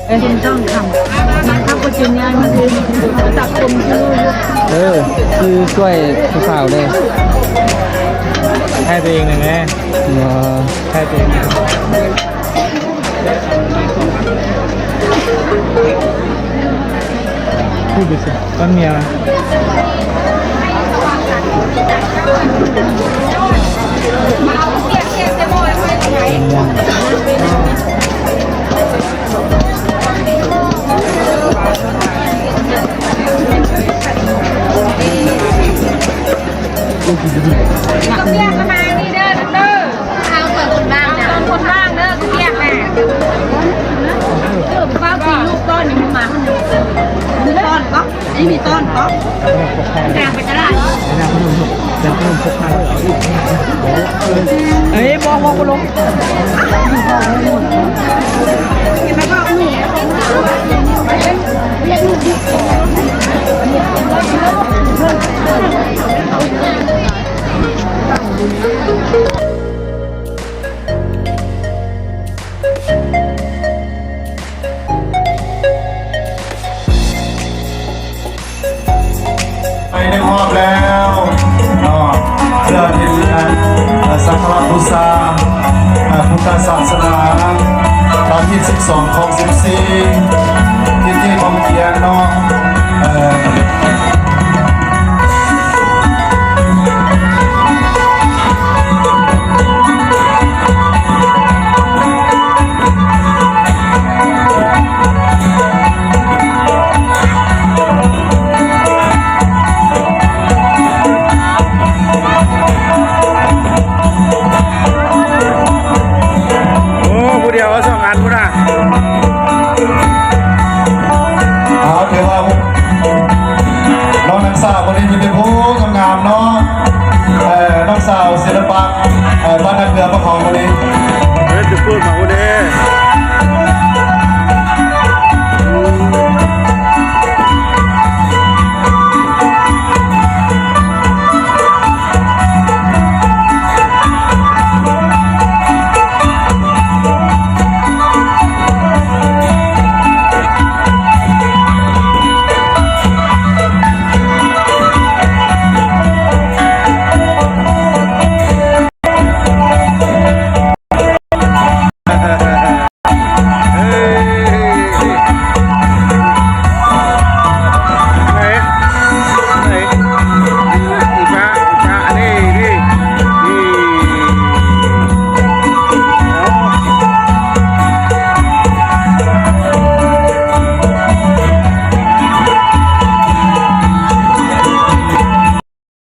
ເອີ ເປັນທອງຄຳ ທອງຄຳກໍຈິນຍາຍມາເປັນສັງຄົມຊື່ ເອີ ຊື່ຊ່ວຍຜູ້ສາວເດ້ ໃຫ້ຕົວເອງແດ່ແມ່ ໃຫ້ຕົວເອງ ຜູ້ໄປຊິ ຕ້ອນເມຍ ເອົາເຂົ້າຄົນບ້ານເດີ ເຂົ້າຄົນບ້ານເດີ ເຂົາວຽກນະ ເອີ ເວົ້າຊິລູກຕ້ອນນີ້ມັນມາ ຕ້ອນກໍ ນີ້ມີຕ້ອນກໍ ທາງໄປຕະຫຼາດ ເອີຍ ບໍ່ ບໍ່ ບໍ່ລົງ. ເ ສາສະໜາ ຕາມຮີດສິບສອງ ຄອງສິບສີ່ ທິດທີ່ຂອງກຽງເນາະ ເອີ ໂອ້ ຜູ້ດຽວເອົາສອງອັນພຸ້ນນະ. ເອົາ ຖືວ່ານ້ອງນາງສາວຄົນນີ້ມີແຕ່ຜູ້ງາມໆເນາະ ເອີ ນ້ອງສາວສິລະປະ ເອີ ບ້ານນາເກືອພວກເຮົາຄົນນີ້ ເອີ ຈະເປີດມາພຸ້ນເດ້.